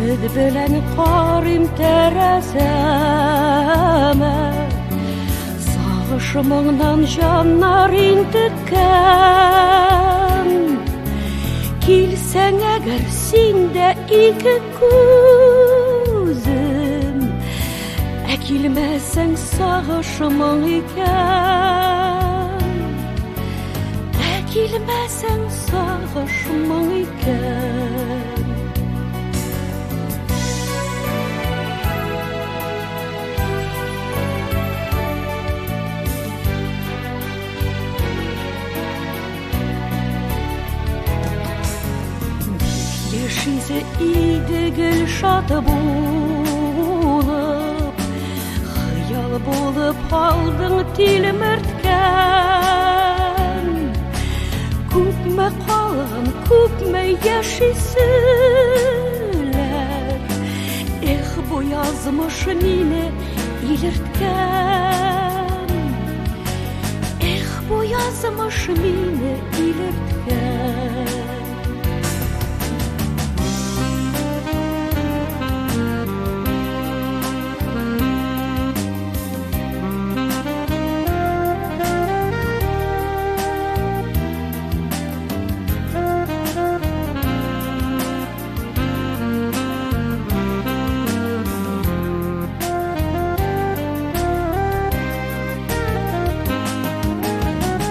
Өмет белән карыйм тәрәзәмә, Сагыш моңнан җаннар интеккән. Килсәң әгәр син дә ике күзем, Ә килмәсәң сагыш моң икән. Ә килмәсәң сагыш моң икән. Яшисе иде гел шат булып, Хыял булып калдың тилмерткән. Күпме калган, күпме яшиселәр. Эх, бу язмыш мине илерткән. Эх, бу язмыш мине илерткән.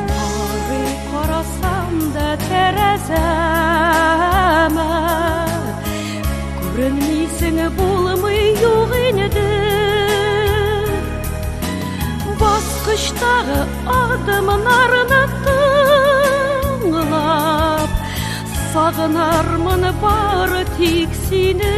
Карый карасам да тәрәзәмә, Күренмисең булмый юк инде. Баскычтагы адымнарны тыңлап, Сагынармын бары тик сине.